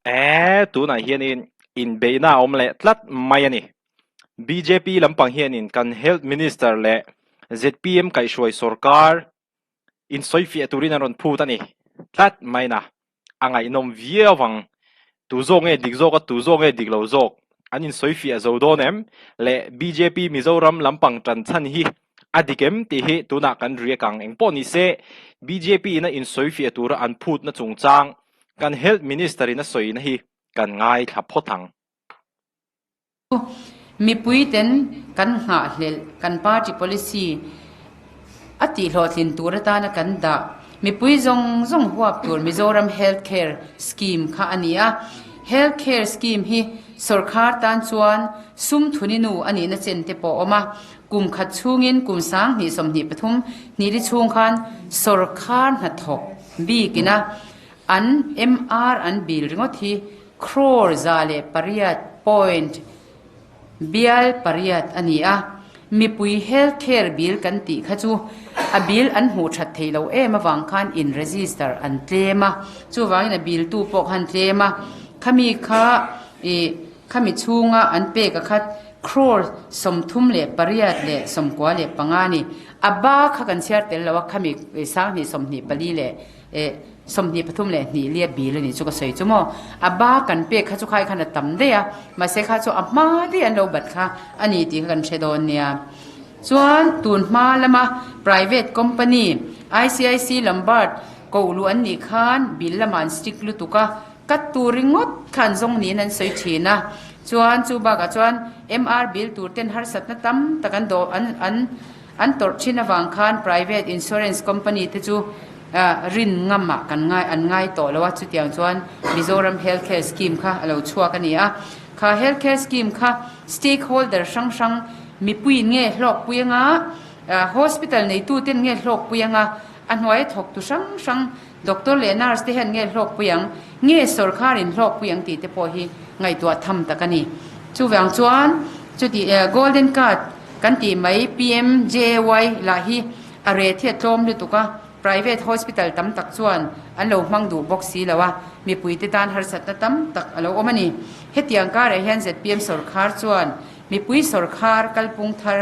E, tunah hianin inbeihna a awm leh tlat mai a ni. Bjp lampang hianin kan Health Minister leh zpm kaihhruai sorkar insawifiah turin an rawn phut a ni tlat mai na. A ngaihnawm viau ang. Tu zawk nge dik zawk a, tu zawk nge dik lo zawk? An insawifiah zo dawn em? Leh bjp Mizoram lampang tan chhan hi a dik em tih hi tunah kan riak ang. Engpawh ni se, bjp in a insawifiah tura an phutna chungchang kan Health Minister in a sawina hi kan ngaithla phawt ang. Mipui ten kan nghahhlelh kan party policy a tihhlawhtlin tur atana kan dah mipui zawng zawng huap tur Mizoram Health Care Scheme kha a ni a. Health Care Scheme hi sawrkhar tan chuan sum thuni nu a nihna chen te pawh a awm a. Kum khat chhungin kum 20 23 hnihli chhung khan sawrkhar hnathawk bikina an MR an bil ringawt hi Crore 108 point bial pariat a ni a, mipui health care bill kan tih kha chu a bill an hmuh that thei lo em avang khan in register an tlem a, chuvangin a bill tu pawh khan tlem a, khami kha ih khami chhunga an pek a khat crore 38 95 a ni, a ba kha kan chhiar tel lo a khami 2024 leh Eh, 23 leh hnih lia bil a nih chu ka sawi chu maw. A ba kan pek kha chu khai khan a tam daih a, mahse kha chu a hma daih an lo bat kha a ni tih kha kan hre dawn nia. Chuan tun hma lama private company ICIC Lombard koh luh an nih khan bill lamah an stick lutuk a, cut tur ringawt kha an zawng niin an sawi thin a. Chuan chu bakah chuan MR bill tur ten harsatna tam tak an dawh an an An tawrh thin avang khan private insurance company te chu rin ngam ah kan ngai an ngai tawh lo a, chutiang chuan Mizoram Health Care Scheme kha a lo chhuak a ni a. Kha Health Care Scheme kha stakeholder hrang hrang mipuiin nge hlawkpui anga, hospital neitu ten nge hlawkpui anga, a hnuaia thawktu hrang hrang doctor leh nurse te hian nge hlawkpui ang, nge sawrkharin hlawkpui ang tih te pawh hi ngaihtuah tham tak a ni. Chuvang chuan chuti Golden Card kan tih mai PMJAY lah hi a rate hi a tlawm lutuk a, private hospital tam tak chuan an lo hmang duh bawk si lo a, mipuite tan harsatna tam tak a lo awm a ni. Hetiang karah hian zpm sawrkhar chuan mipui sawrkhar kalpung thar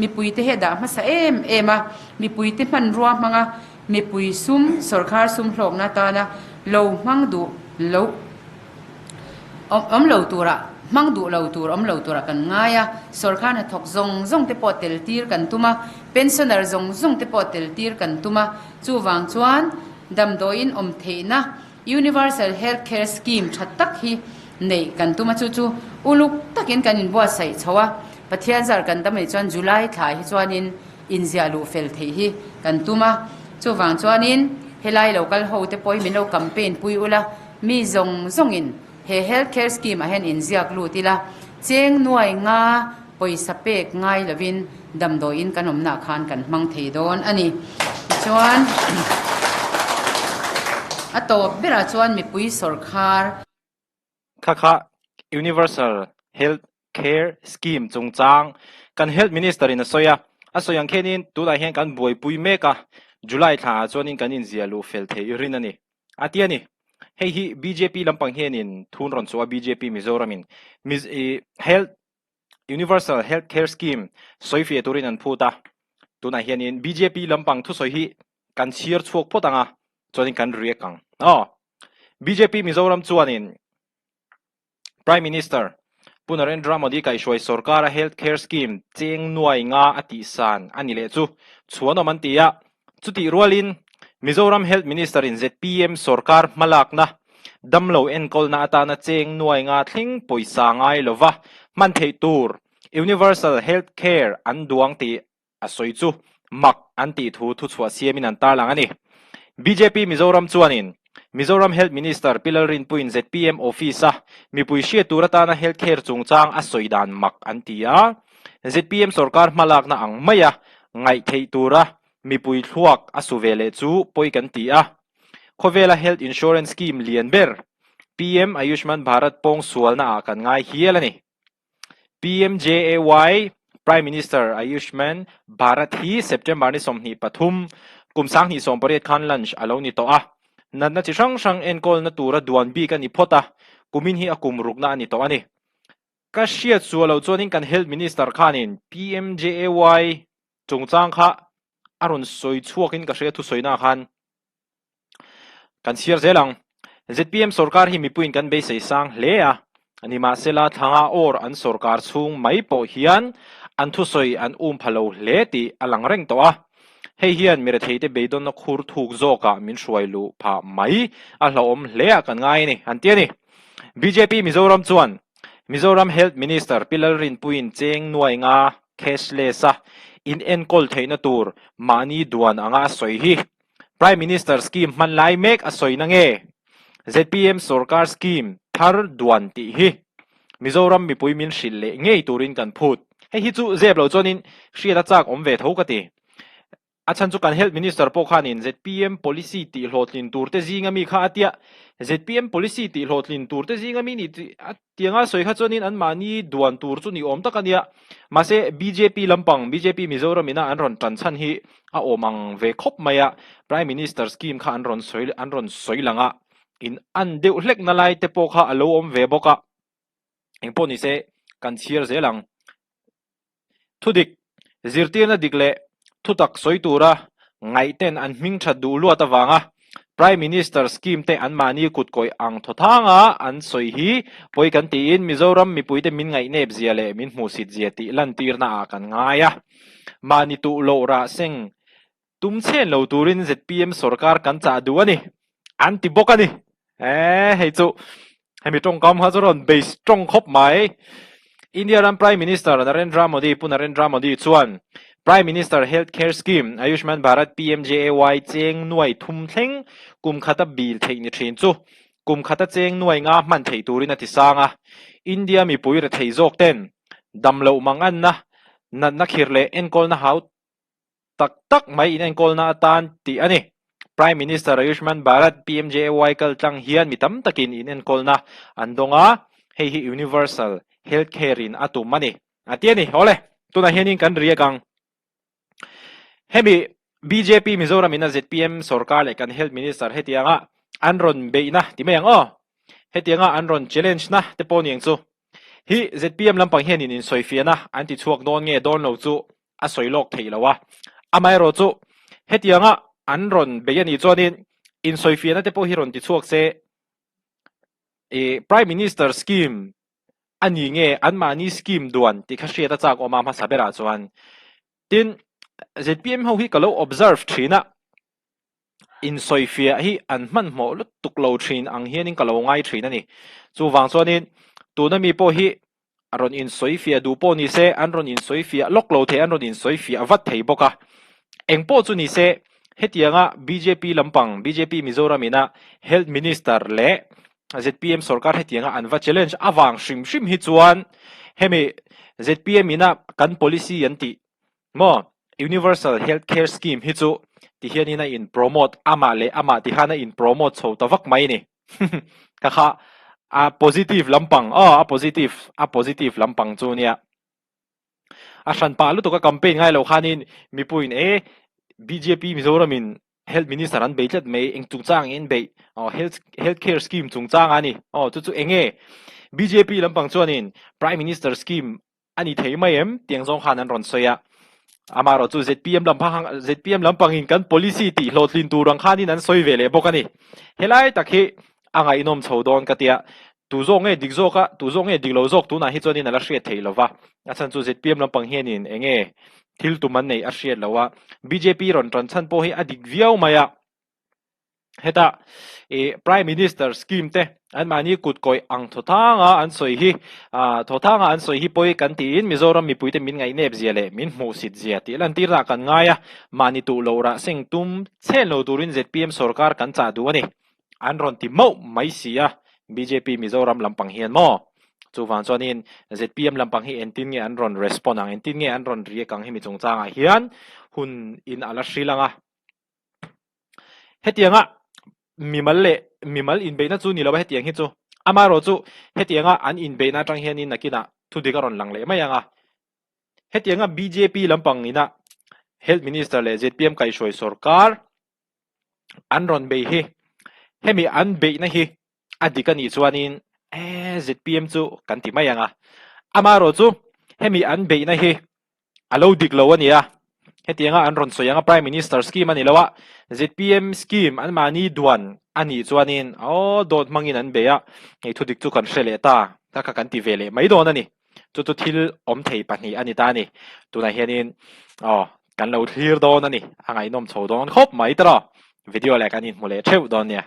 mipuite hi a dah hmasa em em a, mipuite hmanrua hmanga mipui sum sawrkhar sum hlawkna atana lo hmang duh lo Awm lo tura, hmang duh lo tur awm lo tura kan ngai a, sawrkar hnathawk zawng zawng te pawh tel tir kan tum a, pensioner zawng zawng te pawh tel tir kan tum a, chuvang chuan damdawiin awm theihna Universal Health Care Scheme tha tak hi neih kan tum a, chu chu uluk takin kan inbuatsaih chho a, Pathian zar kan dam anih chuan July thla hi chuanin inziah luh fel theih hi kan tum a, chuvang chuanin helai lo kal ho te pawh hi min lo campaign pui ula, Mi zawng zawngin he Health Care Scheme ah hian inziak lut ila, cheng nuai nga pawisa pek ngai lovin damdawiin kan awmnaah khan kan hmang thei dawn a ni. Tichuan, a tawp berah chuan mipui sawrkhar. Kha kha Universal Health Care Scheme chungchang kan Health Minister in a sawi a, a sawi ang khianin tunah hian kan buaipui mek a, July thlaah chuanin kan inziah luh fel theih rin a ni. A ti a ni. Hei hi bjp lampang hianin thun rawn chhuah a, bjp Mizoramin Miz i Health Universal Health Care Scheme sawi fiah turin an phut a. Tunah hianin bjp lampang thusawi hi kan chhiar chhuak phawt ang a, chuanin kan react ang. Aw. Bjp Mizoram chuanin Prime Minister Pu Narendra Modi kaihhruai sorkara Health Care Scheme cheng nuai nga a tihsan a ni leh chu chhuanawm an ti a. Chutih rualin Mizoram Health Minister in zpm sorkar hmalakna damlo enkawlna atana cheng nuai nga thleng pawisa ngai lova hman theih tur Universal Health Care an duang tih a sawi chu mak an tih thu thuchhuah siamin an tarlang a ni. Bjp Mizoram chuanin Mizoram Health Minister Pi Lalrinpuiin zpm Office-a mipui hriat tur atana health care chungchang a sawi dan mak an ti a, zpm sorkar hmalakna ang maia ngaih theih tura mipui thluak a su ve leh chu pawi kan ti a. Khawvela Health Insurance Scheme lian ber PM Ayushman Bharat pawng sualnaah kan ngai hial a ni. PMJAY, Prime Minister Ayushman Bharat hi September ni 23, kum 2018 khan lunch a lo ni tawh a. Natna chi hrang hrang enkawlna tura duan bik a ni phawt a. Kumin hi a kum rukna a ni tawh a ni. Ka hriat suah loh chuanin kan Health Minister khanin PMJAY chungchang kha a rawn sawi chhuakin ka hria thusawi-na khan kan chhiar zel ang. Zpm sorkar hi mipuiin kan beisei sang hle a, nimahsela thlanga awr an sorkar chhung mai pawh hian an thusawi an um pha lo hle tih a lang reng tawh a. Hei hian miretheite beidawnna khur thuk zawkah min hruai luh phah mai a hlauhawm hle a kan ngai a ni, an ti a ni. Bjp Mizoram chuan Mizoram Health Minister Pi Lalrinpuiin cheng nuai nga cashless a inenkawl theihna tur mahni duan anga a sawi hi Prime Minister scheme hman lai mek a sawi na nge? Zpm sorkar scheme thar duan tih hi Mizoram mipui min hrilh leh ngei turin kan phut. Hei hi chu zep lo chuanin hriat a chak awm ve tho ka ti. A chhan chu kan Health Minister pawh khanin zpm policy tih hlawhtlin tur te zinga mi kha a tia. Zpm policy tih hlawhtlin tur te zinga mi nih tih a tianga sawi kha chuanin anmahni duan tur chu ni awm tak a nia. Mahse bjp lampang, bjp Mizoram ina an rawn tan chhan hi a awm ang ve khawp mai a. Prime Minister scheme kha an rawn sawi an rawn sawi lang a. In an deuh hlek na lai te pawh kha a lo awm ve bawk a. Engpawh ni se kan chhiar zel ang. Thudik, zirtirna dik leh thutak sawi tura ngaihten an hming that duh luat avanga Prime Minister scheme te anmahni kutkawih ang thawthanga an sawi hi pawi kan tiin Mizoram mipuite min ngaihnep zia leh min hmuhsit zia tih lantirna ah kan ngai a. Mahni tuh loh rah seng Tum chhen lo turin zpm sorkar kan chah duh a ni, an ti bawk a ni. Eeh hei chu hemi tawngkam kha chu rawn bei strong khawp mai. India ram Prime Minister Narendra Modi, Pu Narendra Modi chuan Prime Minister Health Care Scheme, Ayushman Bharat PMJAY cheng nuai thum thleng kum khata bil theih ni thin chu kum khata cheng nuai nga hman theih turin a ti sang a. India mipui rethei zawk ten damloh manganna, natna khir leh enkawlna hau tak tak mai inenkawlna atan tih a ni. Prime Minister Ayushman Bharat, PMJAY, kal tlang hian mi tam takin inenkawlna an dawng a, hei hi Universal Health Care in a tum a ni, a ti a ni. Awle, tunah hianin kan riak ang. Hemi bjp Mizoram ina zpm sorkar leh kan Health Minister hetianga an rawn beihna ti mai ang aw. Hetianga an rawn challenge na te pawh ni ang chu. Hi zpm lampang hianin insawifiahna an ti chhuak dawn nge dawn lo chu a sawi lawk theih lo a. Amaherawh chu hetianga an rawn bei a nih chuanin insawifiahna te pawh hi rawn ti chhuak se ih Prime Minister scheme a ni nge anmahni scheme duan tih kha hriat a chak awm a hmasa berah chuan. Tin, zpm ho hi ka lo observe thin a, Insawifiah hi an hmanhmawh lutuk lo thin ang hianin ka lo ngai thin a ni. Chuvang chuanin tuna mi pawh hi a rawn insawifiah duh pawh ni se, an rawn insawifiah lawk lo thei, an rawn insawifiah vat thei bawk a. Eng pawh chu ni se, hetianga bjp lampang, bjp Mizoram ina Health Minister leh zpm sorkar hetianga an va challenge avang hrim hrim hi chuan hemi zpm ina kan policy an tih Maw? Universal Health Care Scheme hi chu ti hianin a in promote, amah leh amah ti khan a in promote chho ta vak mai ni. Ka kha a positive lampang, aw a positive, a positive lampang chu nia. A hran pah lutuk a campaign ngai lo khanin mipuiin e bjp Mizoramin Health Minister an bei tlat mai, eng chungchang in beih, aw Health Health Care Scheme chungchang a ni, aw chu chu enge bjp lampang chuanin Prime Minister Scheme A ni thei mai em? Tiang zawng khan an rawn sawi a. Amaherawh chu zpm lam phang zpm lampangin kan policy tih hlawhtlin tur ang khanin an sawi ve leh bawk a ni. Helai tak hi a ngaihnawm chho dawn ka tia. Tu zawk nge dik zawk a, tu zawk nge dik lo zawk tunah hi chuanin a la hriat theih lo va. A chhan chu zpm lampang hianin eng nge thil tum an neih a hriat lo a. Bjp rawn tan chhan pawh hi a dik viau mai a. Heta ih Prime Minister scheme te anmahni kutkawih ang thawthanga an sawi hi ah thawthanga an sawi hi pawi kan tiin Mizoram mipuite min ngaihnep zia leh min hmuhsit zia tih lantirna kan ngai a, mahni tuh loh rah seng tum chhen lo turin zpm sorkar kan chah duh a ni. An rawn ti mauh mai si a bjp Mizoram lampang hian maw? Chuvang chuanin zpm lampang hi engtin nge an rawn respond ang, engtin nge an rawn react ang hemi chungchangah hian hun in a la hril ang a. Hetianga mimal leh mimal inbeihna chu ni lo a hetiang hi chu. Amaherawh chu hetianga an inbeihna atang hianin nakinah thudik a rawn lang leh mai ang a. Hetianga bjp lampang ina Health Minister leh zpm kaihhruai sorkar an rawn bei hi hemi an beihna hi a dik a nih chuanin. E ZPM chu kan ti mai ang a. Amaherawhchu hemi an beihna hi a lo dik lo a ni a. Hetianga an rawn sawi ang a Prime Minister scheme a ni lo a, ZPM scheme anmahni duan a nih chuanin aw dawt hmangin an bei a, hei thudik chu kan hre leh ta, kha kha kan ti ve leh mai dawn a ni. Chu chu thil awm thei pahnih a ni ta a ni. Tunah hianin aw kan lo thlir dawn a ni, a ngaihnawm chho dawn khawp mai tawh. Video leh kan inhmu leh theuh dawn nia.